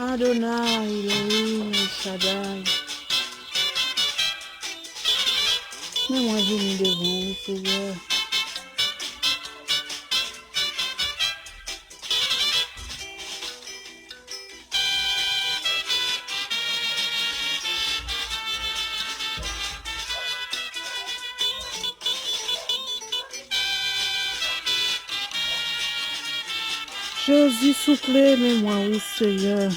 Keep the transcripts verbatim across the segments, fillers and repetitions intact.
Adonai, Elohim, El Shaddai. Men mwen vini devan w, wi, Senyè. Jezi, souple, men mwen, wi, Senyè.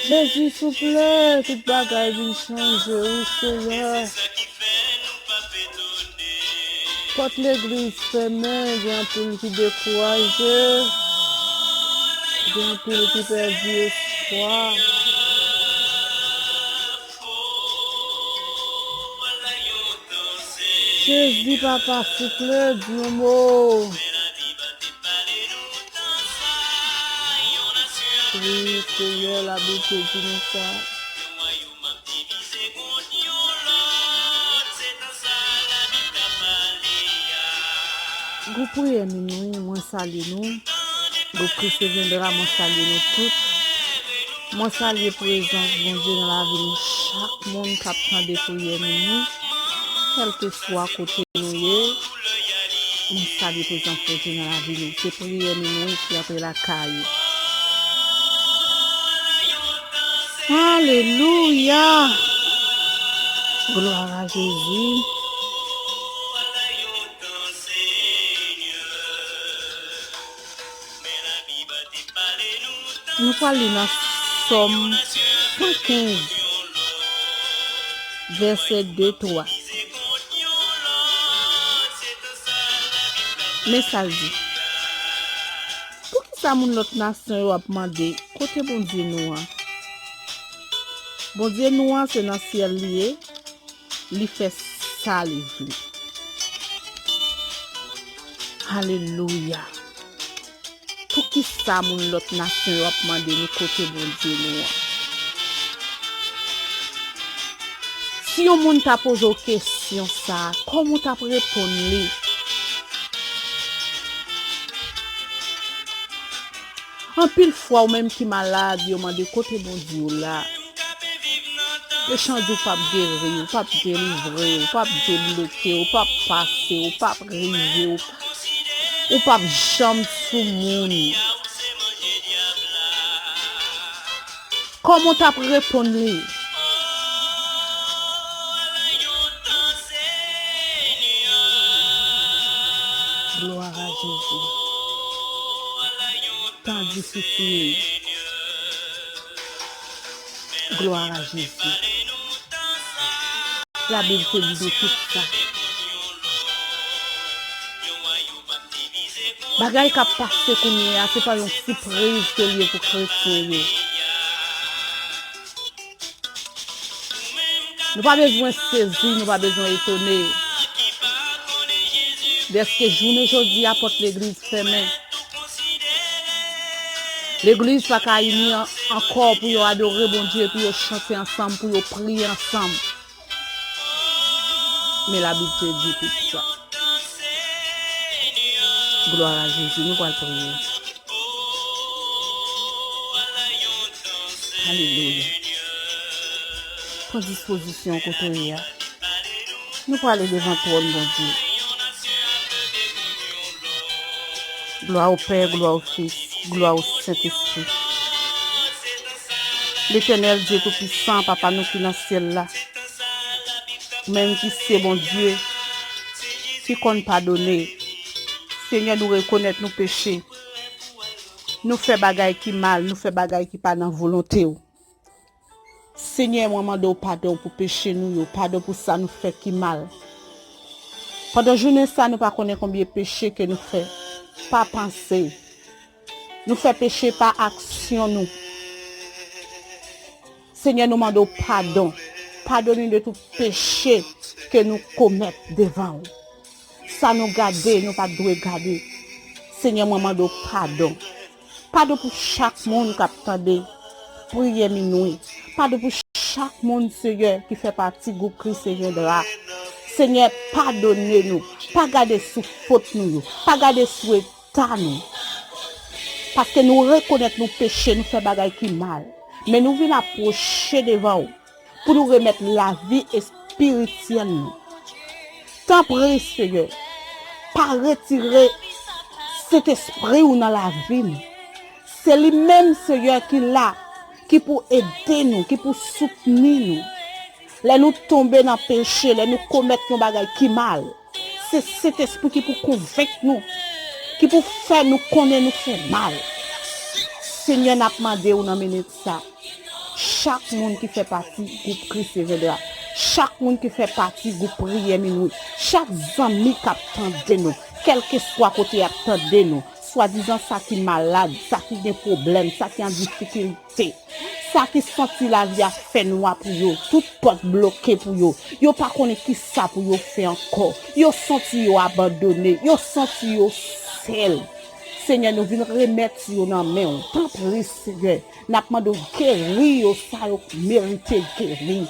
Jezi, souple, tout bagay vin chanje, wi, Senyè. Pòt legliz fèmen, gen anpil ki dekouraje, gen anpil ki pèdi espwa. Jezi, papa, souple, di yon mo. Wi, Senyè, Labib te di nou sa. Gwoup priyè minwi, mwen salye nou. Gwoup Kris Reviendra, mwen salye nou tout. Mwen salye prezans Bondye nan lavi nou chak moun k ap tande priyè minwi, kèlkeswa kote nou ye. Mwen salye prezans Bondye nan lavi nou. Se priyè minwi ki antre lakay ou. Alelouya! Glwa a Jezi. Nou pral li nan Sòm san kenz, vèsè de, twa. Men sa l di. Poukisa moun lòt nasyon yo ap mande, "Kote Bondye nou an?" Bondye nou an, se nan syèl li ye, li fè sa li vle. Alelouya! Poukisa moun lòt nasyon yo ap mande nou kote Bondye nou an? Si yon moun ta poze w kesyon sa a, kòman w t ap reponn li? Anpil fwa, ou menm ki malad, yo mande kote Bondye w la. Yo chanje, ou p ap geri, ou p ap delivre, ou p ap debloke, ou p ap pase, ou p ap rive, ou p ap, ou p ap janm sou moun. Kòman w t ap reponn li? Glwa a Jezi. Tan difisil. Glwa a Jezi. Labib te di nou tout sa. Bagay k ap pase kounye a, se pa yon sipriz ke l ye pou kretyen yo. Nou pa bezwen sezi, nou pa bezwen etone. Dèske jounen jodi a, pòt legliz fèmen. Legliz pa ka ini an-, ankò pou yo adore Bondye, pou yo chante ansanm, pou yo priye ansanm. Men Labib te di tout sa. Glwa a Jezi, nou pral priye. Alelouya. Pran dispozisyon kote w ye a. Nou prale devan twòn Bondye. Glwa o Pè, glwa o Fis, glwa o Sentespri. Letènèl Dye Toupisan, Papa nou ki nan syèl la, ou menm ki se Bondye, ki konn padone. Senyè, nou rekonèt nou peche. Nou fè bagay ki mal, nou fè bagay ki pa nan volonte w. Senyè, mwen mande w padon pou peche nou yo, padon pou sa nou fè ki mal. Pandan jounen sa, nou pa konnen konbyen peche ke nou fè pa panse. Nou fè peche pa aksyon nou. Senyè, nou mande w padon. Padone de tout peche ke nou komèt devan w. Sa nou gade, nou pa t dwe gade. Senyè, mwen mande w padon. Padon pou chak moun k ap tande priyè minwi. Padon pou chak moun, Senyè, ki fè pati gwoup Kris Reviendra. Senyè, padone nou. Pa gade sou fot nou yo. Pa gade sou eta nou. Paske nou rekonèt nou peche, nou fè bagay ki mal. Men nou vin apwoche devan w pou nou remèt lavi espirityèl nou. Tanpri, Senyè, pa retire Sentespri w nan lavi m. Se li menm, Senyè, ki la, ki pou ede nou, ki pou soutni nou. Lè nou tonbe nan peche, lè nou komèt yon bagay ki mal, se Sentespri ki pou konvenk nou, ki pou fè nou konnen nou fè mal. Senyè, n ap mande w nan minit sa, chak moun ki fè pati gwoup Kris Revenra, chak moun ki fè pati gwoup Priyè Minwi, chak zanmi k ap tande nou, kèlkeswa kote y ap tande nou, swadizan sa ki malad, sa ki gen pwoblèm, sa ki an difikilte, sa ki santi lavi a fè nwa pou yo, tout pòt bloke pou yo, yo pa konnen kisa pou yo fè ankò, yo santi yo abandone, yo santi yo sèl. Senyè, nou vin remèt yo nan men w. Tanpri, Senyè, n ap mande w geri yo, sa yo merite geri.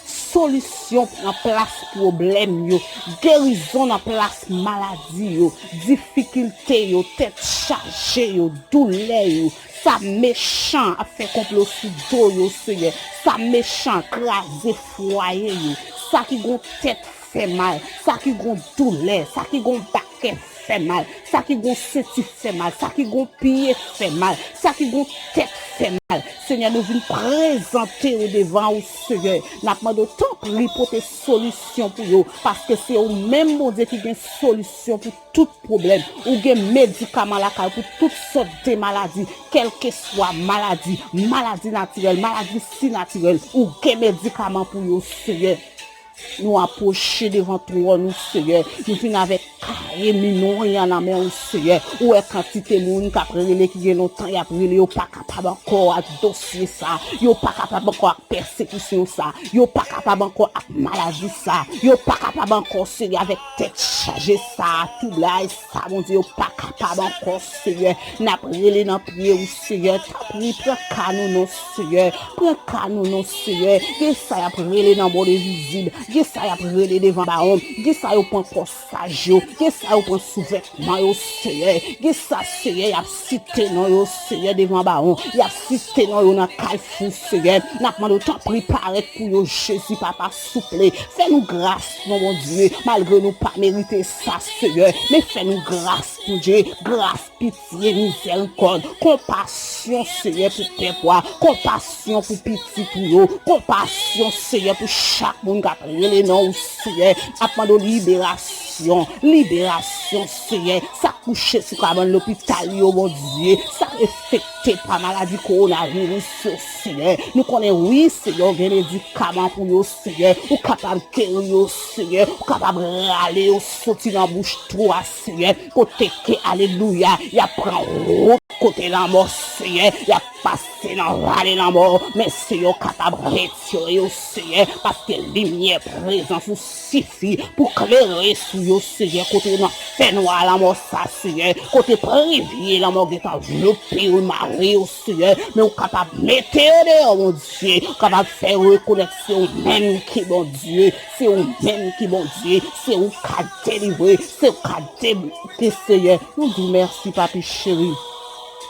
Solisyon nan plas pwoblèm yo, gerizon nan plas maladi yo, difikilte yo, tèt chaje yo, doulè yo, sa mechan ap fè konplo sou do yo, Senyè, sa mechan kraze fwaye yo, sa ki gon tèt fè mal, sa ki gon doulè, sa ki gon bakè fè mal, sa ki gon senti fè mal, sa ki gon pye fè mal, sa ki gon tèt fè mal. Senyè, nou vin prezante yo devan ou, Senyè. N ap mande w, tanpri, pote solisyon pou yo, paske se ou menm, Bondye, ki gen solisyon pou tout pwoblèm. Ou gen medikaman lakay pou tout sòt de maladi, kèlkeswa maladi, maladi natirèl, maladi sinatirèl, ou gen medikaman pou yo, Senyè. Nou apwoche devan twòn ou, Senyè. Nou vin avèk kaye minwi an nan men ou, Senyè. Ou wè kantite moun k ap rele, ki gen lontan y ap rele, yo pa kapab ankò ak dosye sa. Yo pa kapab ankò ak pèsekisyon sa. Yo pa kapab ankò ak maladi sa. Yo pa kapab ankò, Senyè, avèk tèt chaje sa, twoblay sa, Bondye, yo pa kapab ankò, Senyè. N ap rele nan pye ou, Senyè. Tanpri, pran ka nou non, Senyè. Pran ka nou non, Senyè. Gen sa y ap rele nan mond envizib. Gen sa y ap rele devan bawon. Gen sa yo pran kòsaj yo. Gen sa yo pran souvètman yo, Senyè. Gen sa, Senyè, y ap site non yo, Senyè, devan bawon. Y ap site non yo nan kafou, Senyè. N ap mande w, tanpri, parèt pou yo, Jezi, Papa, souple. Fè nou gras, non, Bondye, malgre nou pa merite sa, Senyè. Men fè nou gras, Bondye, gras, pitye, mizèrikòd, konpasyon, Senyè, pou pèp ou a, konpasyon pou pitit ou yo, konpasyon, Senyè, pou chak moun k ap rele non ou, Senyè, ap mande w liberasyon, liberasyon, Senyè, sa k kouche sou kabann lopital yo, Bondye, sa k enfekte pa maladi kowonaviris yo, Senyè, nou konnen, wi, Senyè, ou gen medikaman pou yo, Senyè, ou kapab geri yo, Senyè, ou kapab rale yo soti nan bouch twou a, Senyè, kote ke, alelouya, y ap pran wout kote lanmò, Senyè, y ap pase nan vale lanmò, men Senyè, ou kapab retire yo, Senyè, paske limyè prezans ou sifi pou klere sou yo, Senyè, kote yo nan fènwa lanmò sa, Senyè, kote privye lanmò gentan vlope yo, mare yo, Senyè, men ou kapab mete yo deyò, Bondye, ou kapab fè yo rekonèt se ou menm ki Bondye, se ou menm ki Bondye, se ou ka delivre, se ou ka debloke, Senyè. Nou di w mèsi, Papi cheri.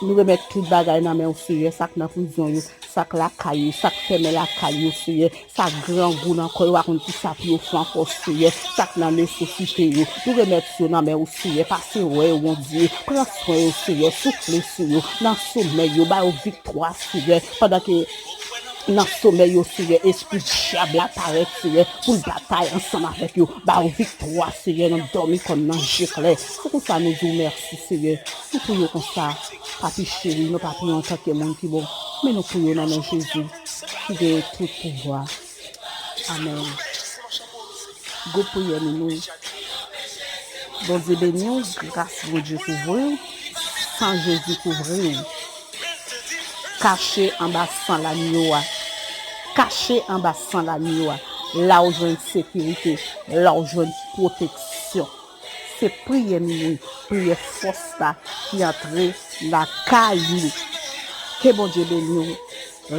Nou remèt tout bagay nan men w, Senyè, sa k nan prizon yo, sa k lakay yo, sa k fèmen lakay yo, Senyè, sa grangou nan kò yo, pa konn kisa pou yo fè ankò, Senyè, sa k nan nesesite yo. Nou remèt yo nan men ou, Senyè, pase wè yo, Bondye, pran swen yo, Senyè, soufle sou yo, nan somèy yo, ba yo viktwa, Senyè, pandan ke nan somèy yo, Senyè, espri dyab la parèt, Senyè, pou l batay ansanm avèk yo, ba yo viktwa, Senyè, nan dòmi kòm nan je klè. Se konsa nou di w mèsi, Senyè. Nou priye w konsa, Papi cheri, nou pa priye w antanke moun ki bon, men nou priye w nan non Jezi, ki genyen tout pouvwa. Amèn. Gwoup priyè Minwi. Bondye beni w, gras Bondye kouvri w, san Jezi kouvri w. Kache anba san lanyo a. Kache anba san lanyo a. La w jwenn sekirite, la w jwenn pwoteksyon. Se priyè Minwi, priyè fòs la ki antre lakay ou. Ke Bondye beni w.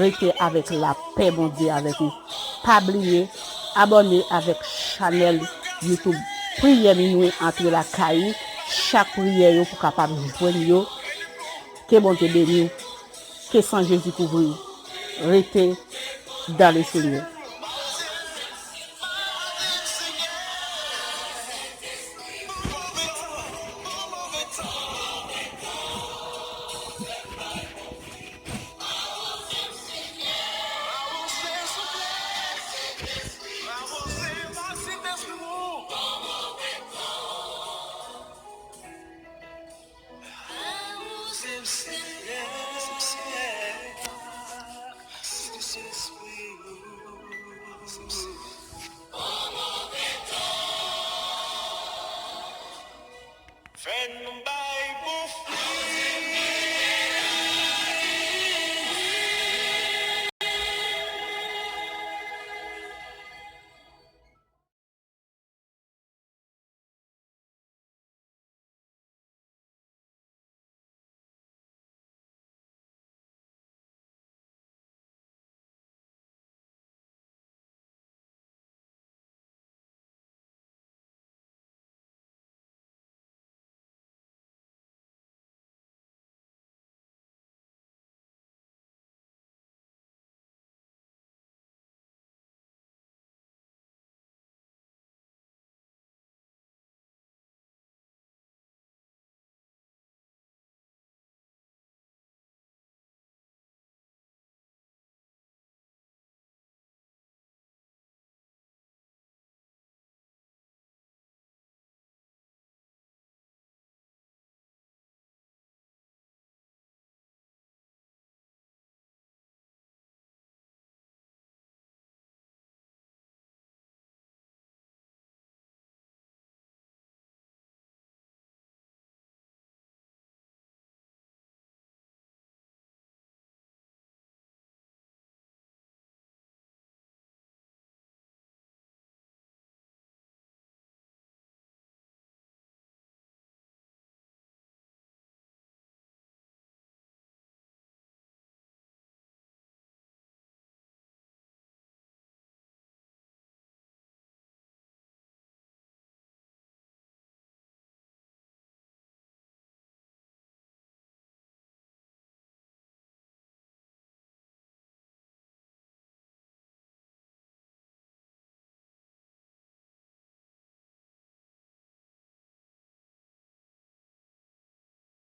Rete avèk lapè Bondye avèk ou. Pa bliye abòne avèk chanèl YouTube Priyè Minwi antre lakay ou. Chak priyè yo pou kapab jwenn yo. Ke Bondye beni w. Ke san Jezi kouvri w. Rete dans le Seigneur. Fè n bay bouf.